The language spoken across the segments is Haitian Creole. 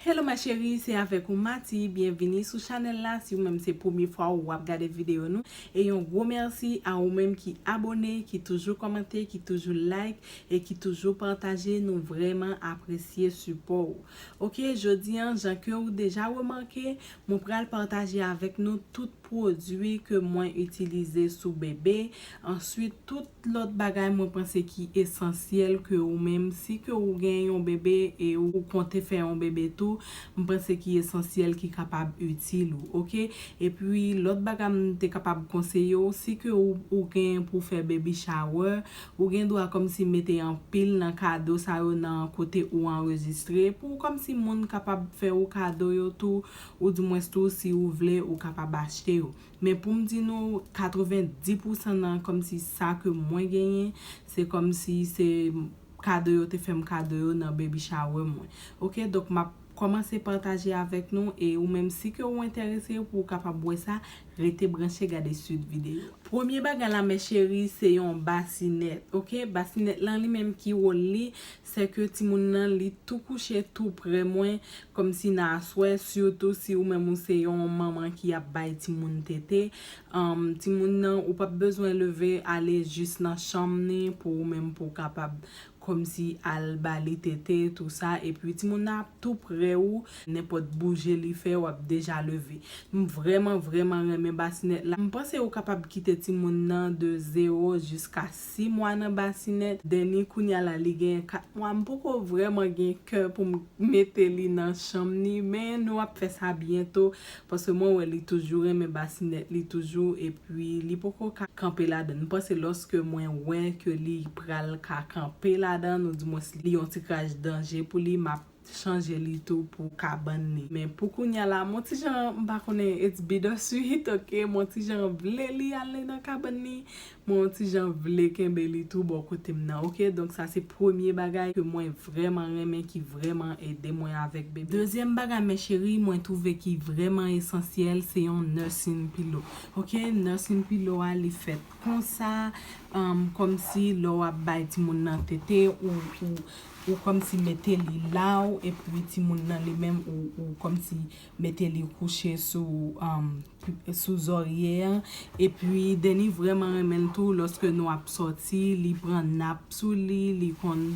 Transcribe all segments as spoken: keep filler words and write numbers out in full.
Hello ma chérie, se avèk ou Mati, byenvini sou chanèl la. Si ou menm se premye fwa ou ap gade videyo nou, e yon gwo mèsi a ou menm ki abone, ki toujou kòmante, ki toujou like e ki toujou pataje. Nou vrèman apresye sipò ou. Ok, jodi an, jan ke ou deja remake, mwen pral pataje avèk nou tout pwodui ke mwen itilize sou bebe. Answit, tout lòt bagay mwen panse ki esansyèl ke ou menm, si ke ou gen yon bebe e ou konte fè yon bebe tou, mwen panse ki esansyèl ki kapab itil ou, ok? Epi, lòt bagay mwen te kapab konseye w, si ke ou, ou gen pou fè baby shower, ou gen dwa kòmsi mete anpil nan kado sa yo nan kote ou anrejistre, pou kòmsi moun kapab fè ou kado yo tou, ou dimwens tou, si ou vle, ou kapab achte yo. Men pou m di nou, katrevenndis pousan nan kòmsi sa ke mwen genyen, se kòmsi se kado yo te fè m kado yo nan baby shower mwen. Ok, donk m ap kòmanse pataje avèk nou, e ou menm si ke ou enterese pou ou kapab wè sa, rete branche gade swit videyo. Premye bagay la, mes chéries, se yon basinèt. Ok, basinèt lan li menm ki wòl li, se ke timoun nan li tou kouche tou prè mwen, kòmsi nan aswè, sitou si ou menm ou se yon manman ki ap bay timoun tete. Um, timoun nan, ou p ap bezwen leve ale jis nan chanm ni pou ou menm pou w kapab kòmsi al ba li tete, tou sa. Epi timoun nan ap tou prè ou, nenpòt bouje li fè, w ap deja leve. M vrèman, vrèman renmen basinèt la. M panse ou kapab kite timoun nan de zewo jiska sis mwa nan basinèt. Deni kounya la, li gen kat mwa. M poko vrèman gen kè pou m mete li nan chanm ni, men nou ap fè sa byento, paske mwen wè li toujou renmen basinèt li toujou, epi li poko ka kanpe ladan. M panse lòske mwen wè ke li pral ka kanpe ladan, ou dimwens li yon ti kraj danje pou li, m ap chanje li tou pou kabann ni. Men pou kounya la, m on ti jan, m pa konnen, it's bittersweet, ok? M on ti jan vle li ale nan kabann ni, m on ti jan vle kenbe li tou bò kote m nan, ok? Donk sa se premye bagay ke mwen vrèman renmen, ki vrèman ede mwen avèk bebe. Dezyèm bagay, mes chéries, mwen twouve ki vrèman esansyèl, se yon nursing pillow. Ok, nursing pillow a, li fèt konsa, um, kòmsi lè w ap bay timoun nan tete, ou, ou, ou kòmsi mete li la w, epi timoun nan li menm, ou, ou kòmsi mete li kouche sou, um, sou zòrye an. Epi, Deni vrèman renmen l tou, lòske nou ap sòti, li pran nap sou li, li konn,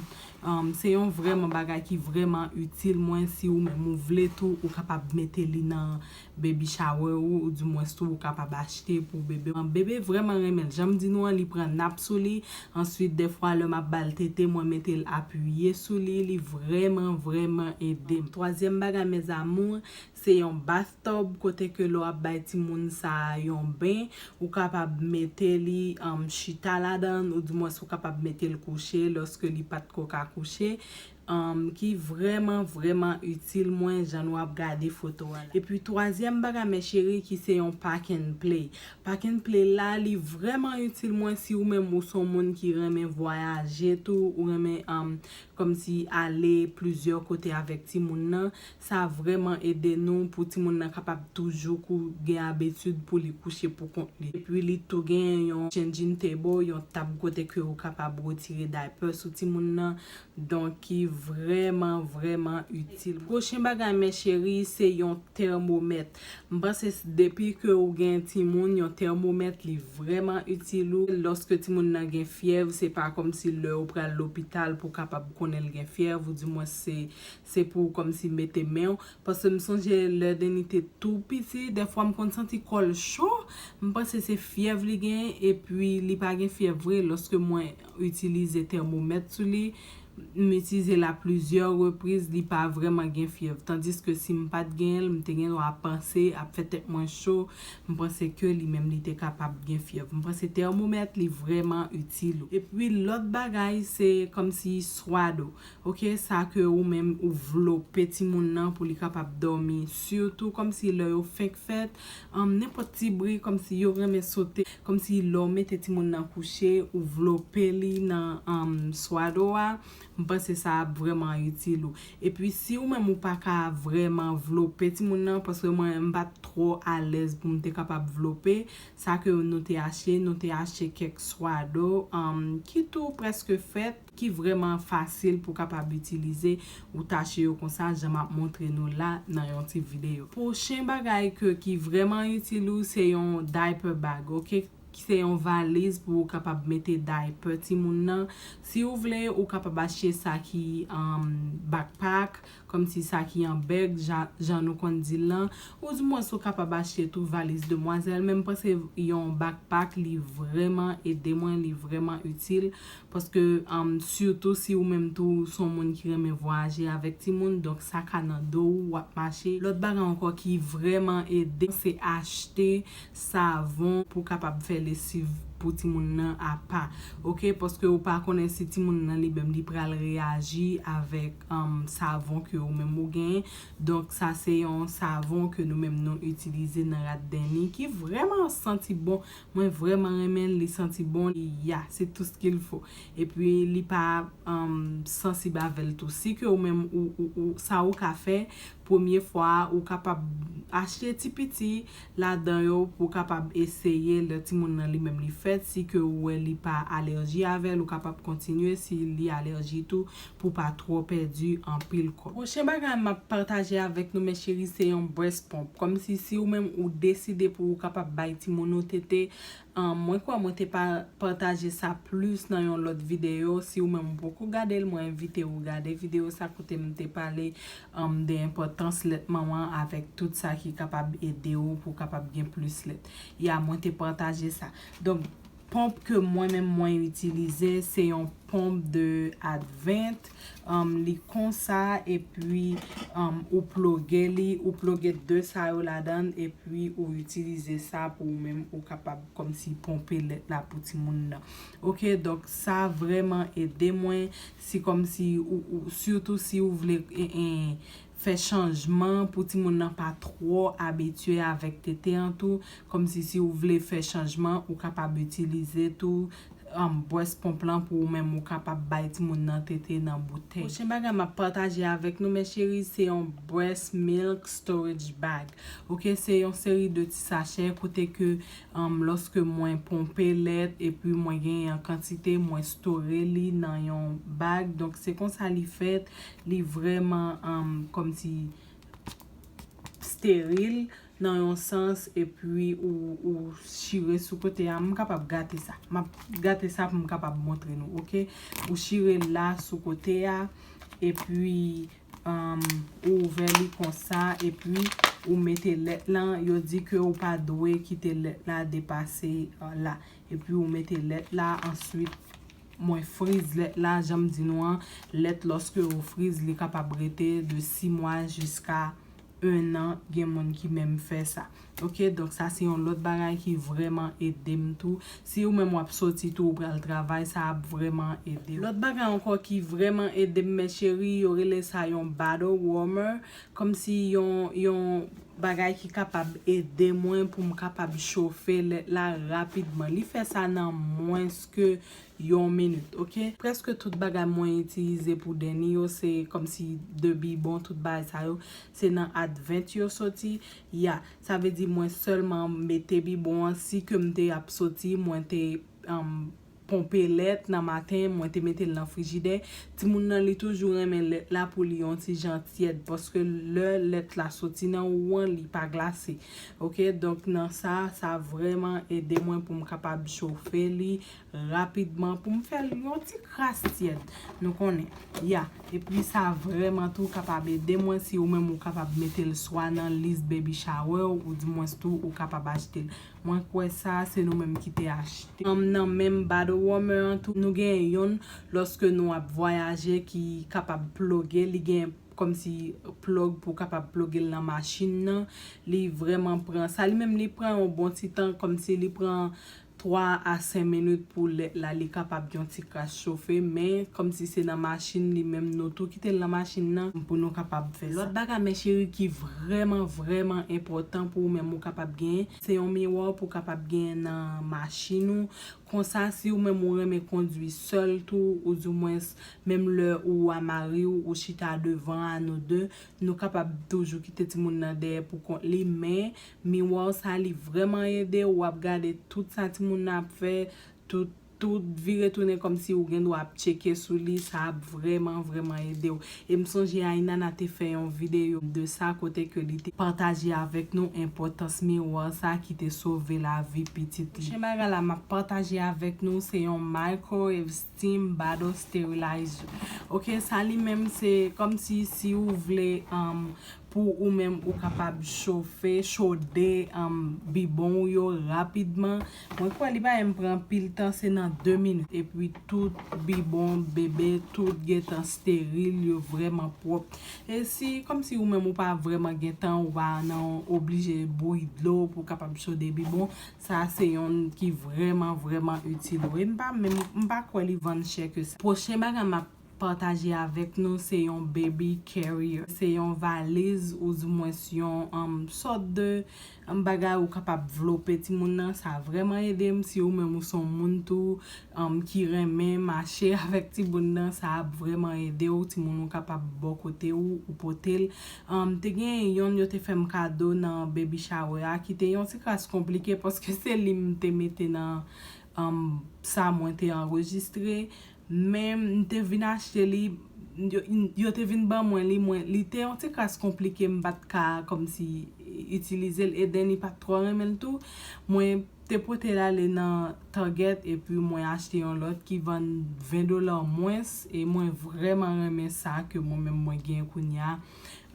um, se yon vrèman bagay ki vrèman itil mwen. Si ou menm ou vle tou, ou kapab mete li nan baby shower ou, ou dimwens tou, ou kapab achte pou bebe. Bebe vrèman renmen l. Jan m di nou an, li pran nap sou li. Answit, dèfwa, lè m ap ba l tete, mwen mete l apiye sou li. Li vrèman, vrèman ede m. Twazyèm bagay, mes amours, se yon bathtub, kote ke lè w ap bay timoun sa a yon ben, ou kapab mete li, um, chita ladan l, ou dimwens ou kapab mete l kouche lòske li pa t ko ka kouche, um, ki vrèman, vrèman itil mwen, jan nou ap gade foto a la. Epi twazyèm bagay, mes chéries, ki se yon pack and play. Pack and play la, li vrèman itil mwen si ou menm ou se yon moun ki renmen vwayaje tou, ou renmen, um, kòmsi ale plizyè kote avèk timoun nan. Sa vrèman ede nou pou timoun nan kapab toujou kou-, gen abitid pou li kouche pou kont li. Epi li tou gen yon changing table, yon tab kote ke ou kapab retire diaper sou timoun nan. Donk, ki vrèman, vrèman itil. Pwochen bagay, mes chéries, se yon tèmomèt. M panse s-, depi ke ou gen timoun, yon tèmomèt, li vrèman itil ou. Lòske timoun nan gen fyèv, se pa kòmsi lè ou pral lopital pou kapab konnen l gen fyèv, ou dimwens se, se pou w kòmsi mete men w. Paske m sonje lè Deni te tou piti, dèfwa m konn santi kò l cho, m panse se fyèv li gen, epi li pa gen fyèv vre. Lòske mwen itilize tèmomèt sou li, m itilize l a plizyè repriz, li pa vrèman gen fyèv. Tandiske si m pa t genyen l, m te gen dwa panse ap fè tèt mwen cho, m panse ke li menm li te kapab gen fyèv. M panse tèmomèt li vrèman itil ou. Epi lòt bagay, se kòmsi swado. Ok, sa ke ou menm ou vlope timoun nan pou li kapab dòmi. Sitou kòmsi lè yo fenk fèt, um, nenpòt ti bri, kòmsi yo renmen sote. Kòmsi lè w mete timoun nan kouche, ou vlope li nan, um, swado a. M panse sa ap vrèman itil ou. Epi si ou menm ou pa ka vrèman vlope timoun nan, paske mwen m pa t twò alèz pou m te kapab vlope, sa ke nou te achte, nou te achte kèk swado, um, ki tou prèske fèt, ki vrèman fasil pou kapab itilize, ou tache yo konsa, jan m ap montre nou la nan yon ti videyo. Pwochen bagay ke, ki vrèman itil ou, se yon diaper bag, oke? Ki se yon valiz pou ou kapab mete diaper timoun nan. Si ou vle, ou kapab achte sa ki, um, backpack, kòmsi sa ki an bag, ja-, jan nou konn di l lan. Ou di mwen si ou kapab achte tou valiz demwazèl, men m panse yon backpack, li vrèman ede mwen, li vrèman itil. Paske, um, sitou si ou menm tou, ou se yon moun ki renmen vwayaje avèk timoun, donk sa ka nan do ou, w ap mache. Lòt bagay ankò ki vrèman ede, se achte savon pou kapab fè lesiv pou timoun nan apa. Oke, paske ou pa konnen si timoun nan li menm li pral reyaji avèk, um, savon ke ou menm ou genyen. Donk, sa se yon savon ke nou menm nou itilize nan rad Dany, ki vrèman santi bon. Mwen vrèman renmen l, li santi bon, li ya, c'est tout ce qu'il faut. Epi li pa, um, sansib avè l tou. Si ke ou menm ou, ou, ou, sa ou ka fè, premye fwa a, ou kapab achte ti piti ladan yo pou w kapab eseye lè timoun nan li menm li fèt. Si ke ou wè li pa alèji avè l, ou kapab kontinye. Si li alèji tou, pou pa twò pèdi anpil kòb. Pwochen bagay m ap pataje avèk nou, mes chéris, se yon breast pump. Kòmsi si ou menm ou deside pou ou kapab bay timoun ou tete, um, mwen kwè mwen te pa pataje sa plis nan yon lòt videyo. Si ou menm ou poko gade l, mwen envite ou gade videyo sa kote m te pale, um, de enpòtans lèt manman avèk tout sa ki kapab ede ou pou w kapab gen plis lèt. Ya, mwen te pataje sa. Donk, ponp ke mwen menm mwen itilize, se yon ponp de Advent. Um, li konsa, epi, um, ou ploge li, ou ploge de sa yo ladan l, epi ou itilize sa pou ou menm ou kapab kòmsi ponpe lèt la pou timoun nan. Oke, donk sa vrèman ede mwen. Si kòmsi ou, ou, sitou si ou vle, en, en, fè chanjman pou timoun nan pa twò abitye avèk tete an tou. Kòmsi si ou vle fè chanjman, ou kapab itilize tou, um, breast pump lan pou ou menm ou kapab bay timoun nan tete nan boutèy. Pwochen bagay m ap pataje avèk nou, mes chéris, se yon breast milk storage bag. Oke, se yon seri de ti sachè kote ke, um, lòske mwen ponpe lèt epi mwen genyen an kantite, mwen store li nan yon bag. Donk, se konsa li fèt. Li vrèman, um, kòmsi steril nan yon sans, epi ou, ou chire sou kote a. M kapab gate sa. M ap gate sa pou m kapab montre nou, oke? Ou chire l la sou kote a, epi, um, ou ouvè li konsa, epi ou mete lèt lan. Yo di ke ou pa dwe kite lèt la depase, uh, la. Epi ou mete lèt la, answit, mwen friz lèt la, jan m di nou an, lèt lòske ou friz, li kapab rete de sis mwa jiska en an, gen moun ki menm fè sa. Oke, donk sa se yon lòt bagay ki vrèman ede m tou. Si ou menm w ap soti tou, ou pral travay, sa ap vrèman ede w. Lòt bagay ankò ki vrèman ede m, mes chéris, yo rele sa yon bottle warmer. Kòmsi yon, yon bagay ki kapab ede mwen pou m kapab chofe lèt la rapidman. Li fè sa nan mwens ke yon minit, oke? Prèske tout bagay mwen itilize pou Dany yo, se kòmsi de bibon, tout bagay sa yo, se nan Advent yo soti. Ya, sa vle di mwen sèlman mete bibon an, si ke m te ap soti, mwen te, um, ponpe lèt nan maten, mwen te mete l nan frijidè. Timoun nan, li toujou renmen lèt la pou li yon ti jan tyèd, paske lè lèt la soti nan ou an, li pa glase. Oke, donk nan sa, sa vrèman ede mwen pou m kapab chofe li rapidman, pou m fè l yon ti kras tyèd. Nou konnen, ya. Epi sa vrèman tou kapab ede mwen si ou menm ou kapab mete l swa nan lis baby shower ou, ou dimwens tou ou kapab achte l. Mwen kwè sa, se nou menm ki te achte. Nan, nan menm bottle warmer an tou, nou gen youn lòske nou ap vwayaje ki kapab ploge, li gen kòmsi plug pou kapab ploge l nan machin nan. Li vrèman pran, sa li menm li pran yon bon ti tan, kòmsi li pran twa a senk minit pou lèt la li kapab yon ti kras chofe, men kòmsi se nan machin li menm, nou tou kite l nan machin nan pou nou kapab fè sa. Lòt bagay, men cheri, ki vrèman, vrèman enpòtan pou ou menm ou kapab genyen, se yon miwa pou w kapab genyen nan machin ou. Konsa, si ou menm ou renmen kondwi sèl tou, oudimwens menm lè ou a mari w, ou chita devan a nou de, nou kapab toujou kite timoun nan dèyè pou kont li, men miwa sa li vrèman ede w, w ap gade tout sa timoun nan ap fè, tout, tout vire tounen kòmsi ou gen dwa ap tcheke sou li, sa ap vrèman, vrèman ede w. E m sonje Ainana te fè yon videyo de sa kote ke li te pataje avèk nou enpòtans miwa sa ki te sove lavi pitit li. Pwochen bagay la m ap pataje avèk nou se yon microwave steam bottle sterilizer. Ok, sa li menm se kòmsi si ou vle, um, pou ou menm ou kapab chofe, chode, um, bibon ou yo rapidman. Mwen kwè li pa menm pran anpil tan, se nan de minit. Epi tout bibon bebe, tout gentan steril, yo vrèman pwòp. E si, kòmsi ou menm ou pa vrèman gen tan, ou pa nan oblije bouyi dlo pou w kapab chode bibon, sa se yonn ki vrèman, vrèman itil ou. E m pa menm, m pa kwè li vann chè ke sa. Pwochen bagay m ap pataje avèk nou se yon baby carrier. Se yon valiz oudimwens yon, um, sòt de, um, bagay ou kapab vlope timoun nan. Sa vrèman ede m si ou menm ou se yon moun tou, um, ki renmen mache avèk timoun nan. Sa ap vrèman ede w. Timoun ou kapab bò kote ou, ou pote l. Um, te gen yonn yo te fè m kado nan baby shower a ki te yon ti kras konplike paske se li m te mete nan, um, sa mwen te anrejistre. Men m te vin achte li, yo, yo te vin ban mwen li, mwen, li te yon ti kras konplike, m pa t ka kòmsi itilize l, e Danny pa t twò renmen l tou. Mwen te pote l ale nan Target, epi mwen achte yon lòt ki vann ven dola mwens, e mwen vrèman renmen sa ke mwen menm mwen gen kounye a.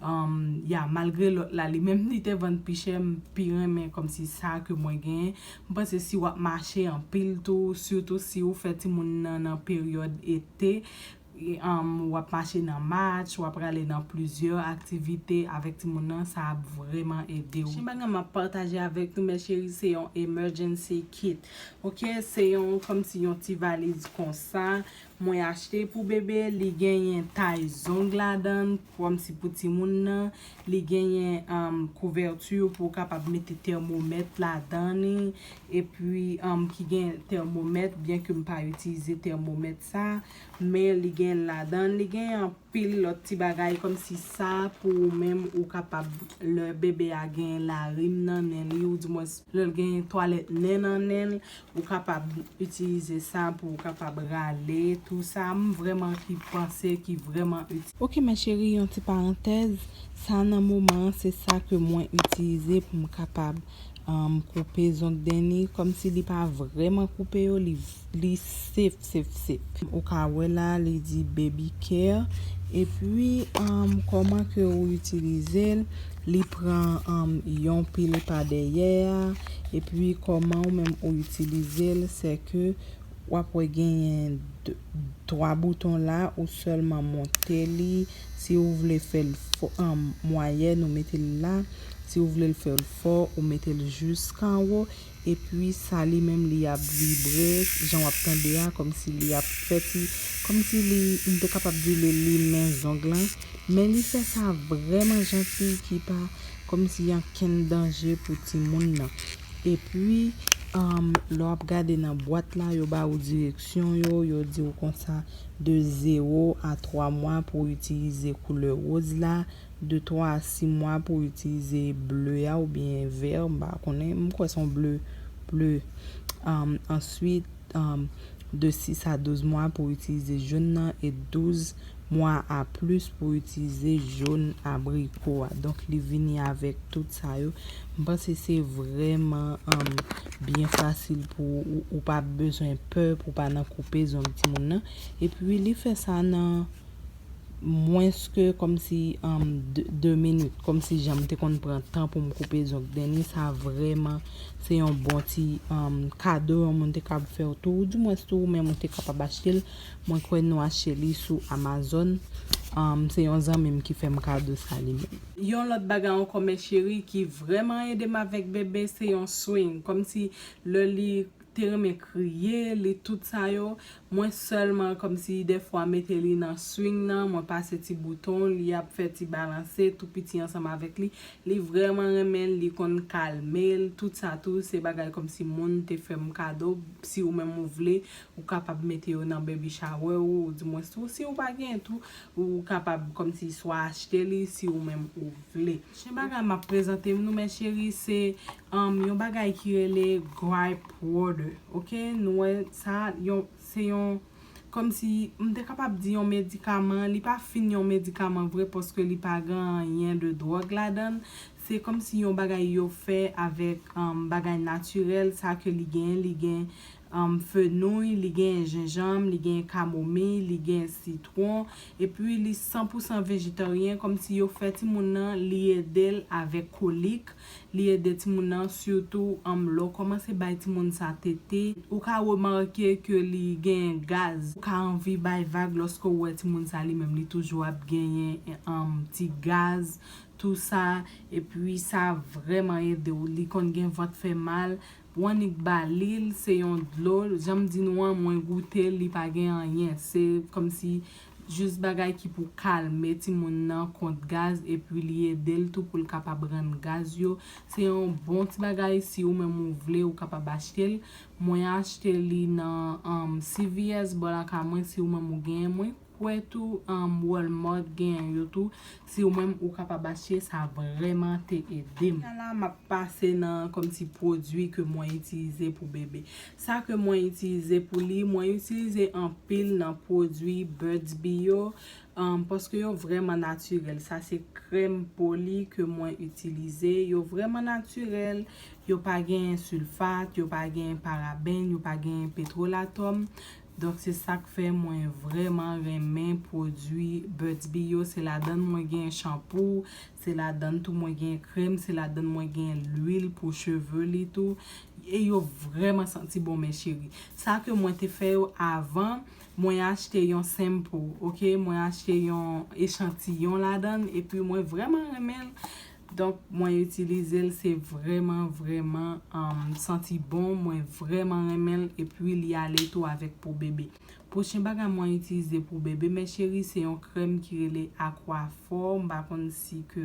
Um, ya, malgre lòt la, li menm li te vann pi chè, m pi renmen kòmsi sa ke mwen genyen. M panse si w ap mache anpil tou, sitou si ou fè timoun nan nan peryòd ete, e, um, w ap mache nan match, w ap prale nan plizyè aktivite avèk timoun nan, sa ap vrèman ede w. Pwochen bagay m ap pataje avèk nou, mes chéries, se yon emergency kit. Ok, se yon, kòmsi yon ti valiz konsa. Mwen achte pou bebe, li genyen tay zong ladan l, kòmsi pou timoun nan, li genyen, um, kouvèti pou w kapab mete tèmomèt ladan li, epi, um, ki gen tèmomèt, byen ke m pa itilize tèmomèt sa, men li gen ladan l, li genyen anpil lòt ti bagay kòmsi sa pou ou menm ou kapab, lè bebe a gen larim nan nen li, oudimwens lè l gen twalèt nen nan nen l, ou kapab itilize sa pou ou kapab rale tou sa. M vrèman ki panse ki vrèman itil. Ok, mes chéries, yon ti parantèz. Sa nan moman an, se sa ke mwen itilize pou m kapab, um, koupe zong Danny. Kòmsi li pa vrèman koupe yo, li, li sef, sef, sef. Ou ka wè la, li di baby care. Epi, um, kòman ke ou itilize l, li pran, um, yon pil pa dèyè a. Epi, kòman ou menm ou itilize l, se ke w ap wè genyen de, twa bouton la, ou sèlman monte li. Si ou vle fè l fò, um, mwayèn, ou mete l la. Si ou vle l fè l fò, ou mete l jiskanwo. Epi sa li menm li ap vibre, jan w ap tande a, kòmsi li ap fè ti, kòmsi li, m te kapab di li limen zong lan. Men li fè sa vrèman janti, ki pa kòmsi ankenn danje pou timoun nan. Epi, um, lè w ap gade nan bwat la, yo ba ou direksyon yo, yo di w konsa de zewo a twa mwa pou w itilize koulè woz la, de twa a sis mwa pou w itilize ble a oubyen vè, m pa konnen, m kwè se yon ble, ble. Um, answit, um, de sis a douz mwa pou w itilize jòn nan e douz mwa a plis pou w itilize jòn abriko a. Donk, li vini avèk tout sa yo. M panse se vrèman, um, byen fasil pou ou, ou pa bezwen pè pou pa nan koupe zong timoun nan. Epi, li fè sa nan mwens ke kòmsi, um, de, de minit, kòmsi jan m te konn pran tan pou m koupe zong Danny, sa vrèman se yon bon ti, um, kado yon moun te kab fè w tou, oudimwens tou ou menm ou te kapab achte l. Mwen kwè nou achte li sou Amazon. Um, se yon zanmi m ki fè m kado sa li menm. Yon lòt bagay ankò, mes chéries, ki vrèman ede m avèk bebe, se yon swing. Kòmsi lè li te renmen kriye, li tout sa yo. Mwen sèlman kòmsi dèfwa mete li nan swing nan, mwen pase ti bouton, li ap fè ti balanse, tou piti ansanm avèk li. Li vrèman renmen l, li konn kalme l, tout sa tou, se bagay kòmsi moun te fè m kado. Si ou menm ou vle, ou kapab mete yo nan baby shower ou, ou dimwens tou, si ou pa gen tou, ou kapab kòmsi swa achte li, si ou menm ou vle. Pwochen bagay m ap prezante nou, mes chéries, se um, yon bagay ki rele gripe water, ok? Nou wè sa, yon, se yon, kòmsi, m te kapab di yon medikaman, li pa fin yon medikaman vre, paske li pa gen anyen de dwòg ladan l. Se kòmsi yon bagay yo fè avèk um, bagay natirèl, sa ke li gen, li gen um, fenouy, li gen jenjanm, li gen kamomiy, li gen sitwon, epi li san pou san vejetaryen, kòmsi yo fè timoun nan, li ede l avèk kolik, li ede timoun nan, sitou um, lè w kòmanse bay timoun sa tete, ou ka remake ke li gen gaz, ou ka anvi bay vag lòske w wè timoun sa li menm li toujou ap genyen um, ti gaz, tou sa, epi sa vrèman ede w. Li konn gen vant fè mal, w annik ba li l, se yon dlo, jan m di nou an, mwen goute l, li pa gen anyen. Se kòmsi jis bagay ki pou kalme timoun nan kont gaz, epi li ede l tou pou l kapab rann gaz yo. Se yon bon ti bagay, si ou menm ou vle, ou kapab achte l. Mwen achte li nan um, C V S bò lakay mwen, si ou menm ou genyen, mwen kwè tou um, Walmart genyen yo tou. Si ou menm ou kapab achte, sa vrèman te ede m. Sa la, m ap pase nan kòmsi pwodui ke mwen itilize pou bebe. Sa ke mwen itilize pou li, mwen itilize anpil nan pwodui Burt's Bee yo, um, paske yo vrèman natirèl. Sa se krèm po li ke mwen itilize. Yo vrèman natirèl. Yo pa gen silfat, yo pa gen paraben, yo pa gen petwolatòm. Donk, se sa k fè mwen vrèman renmen pwodui Burt's Bee yo. Se ladan mwen gen chanpou, se ladan tou mwen gen krèm, se ladan mwen gen lwil pou cheve li tou. E yo vrèman santi bon, mes chéries. Sa ke mwen te fè yo avan, mwen achte yon sample, ok? Mwen achte yon echantiyon ladan l, epi mwen vrèman renmen l. Donk, mwen itilize l, se vrèman, vrèman um, santi bon. Mwen vrèman renmen l, epi li ale tou avèk po bebe. Pwochen bagay mwen itilize pou bebe, mes chéries, se yon krèm ki rele Aquaphor. M pa konn si ke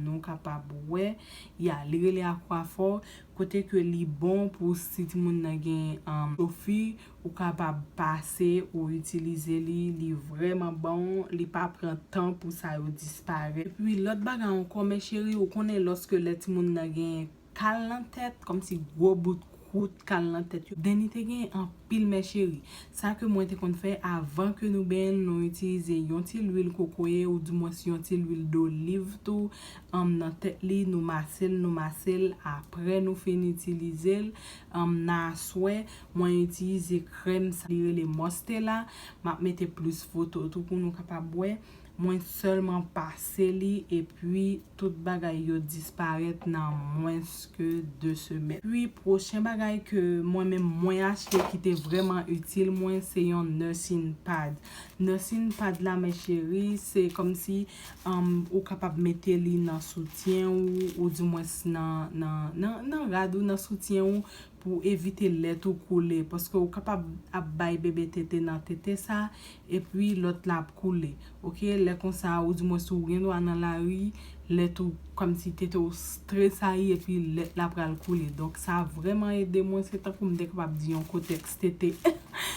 nou kapab wè. Ya, li rele Aquaphor. Kote ke li bon pou si timoun nan gen um, chofi, ou kapab pase, ou itilize li, li vrèman bon, li pa pran tan pou sa yo disparèt. Epi lòt bagay ankò, mes chéries, ou konnen lòske lè timoun nan gen kal nan tèt, kòmsi gwo bout kwout kal nan tèt yo. Dany te gen anpil, mes chéries. Sa ke mwen te konn fè, avan ke nou benyen l, nou itilize yon ti lwil kokoye, oudimwens yon ti lwil doliv tou, um, nan tèt li, nou mase l, nou mase l, apre nou fin itilize l, um, nan aswè, mwen itilize krèm sa, li rele Mostela, m ap mete plis foto tou pou nou kapab wè. Mwen sèlman pase li, epi tout bagay yo disparèt nan mwens ke de semèn. Epi pwochen bagay ke mwen menm mwen achte ki te vrèman itil mwen, se yon nursing pad. Nursing pad la, mes chéries, se kòmsi um, ou kapab mete li nan soutyen ou, oudimwens nan, nan, nan, nan rad ou, nan soutyen ou, pou evite lèt ou koule, paske ou kapab ap bay bebe tete nan tete sa, epi lòt la ap koule. Ok, lè konsa, oudimwens ou gen dwa nan lari, lèt ou kòmsi tete ou tresayi, epi lèt la pral koule. Donk, sa vrèman ede mwen, se tankou m te kapab di yon kotèks tete.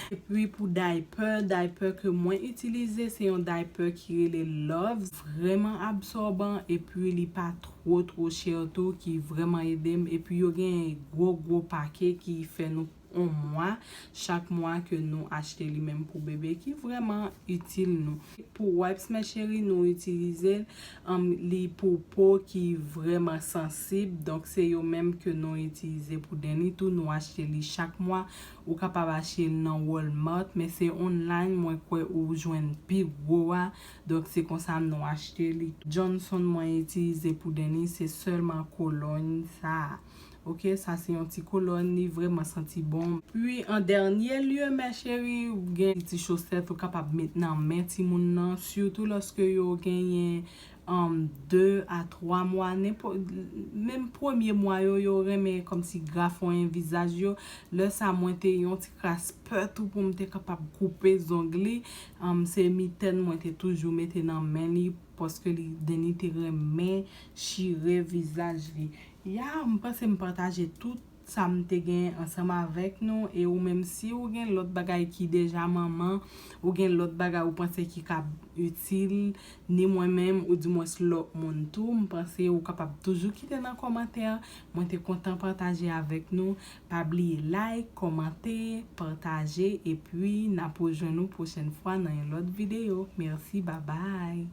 Epi pou diaper, diaper ke mwen itilize, se yon diaper ki rele Love, vrèman absòban, epi li pa two, two chè tou, ki vrèman ede m. Epi yo gen gwo, gwo pake ki fè nou yon mwa, chak mwa ke nou achte li menm pou bebe, ki vrèman itil nou. Pou wipes, mes chéries, nou itilize um, li pou po ki vrèman sansib. Donk, se yo menm ke nou itilize pou Dany tou. Nou achte li chak mwa. Ou kapab achte l nan Walmart, men se online, mwen kwè ou jwenn pi gwo a. Donk, se konsa nou achte li. Johnson mwen itilize pou Dany, se sèlman kolòny sa a. Ok, sa se yon ti kolòn, li vrèman santi bon. Pi, an dènye lye, mes chéries, gen ti chosèt ou kapab met nan men timoun nan, sitou lòske yo genyen um, de a twa mwa, nenpò, menm premye mwa yo, yo renmen kòmsi grafonnen vizaj yo. Lè sa, mwen te yon ti kras pè tou pou m te kapab koupe zong li. Um, se mitèn mwen te toujou mete nan men li, paske li, Denny te renmen chire vizaj li. Ya, m panse m pataje tout sa m te gen ansanm avèk nou. E ou menm, si ou gen lòt bagay ki deja manman, ou gen lòt bagay ou panse ki ka itil, ni mwen menm, ou dimwens lòt moun tou, m panse ou kapab toujou kite nan kòmantè. Mwen te kontan pataje avèk nou. Pa bliye like, kòmante, pataje, epi n ap rejwenn nou pwochèn fwa nan yon lòt videyo. Mèsi, babay!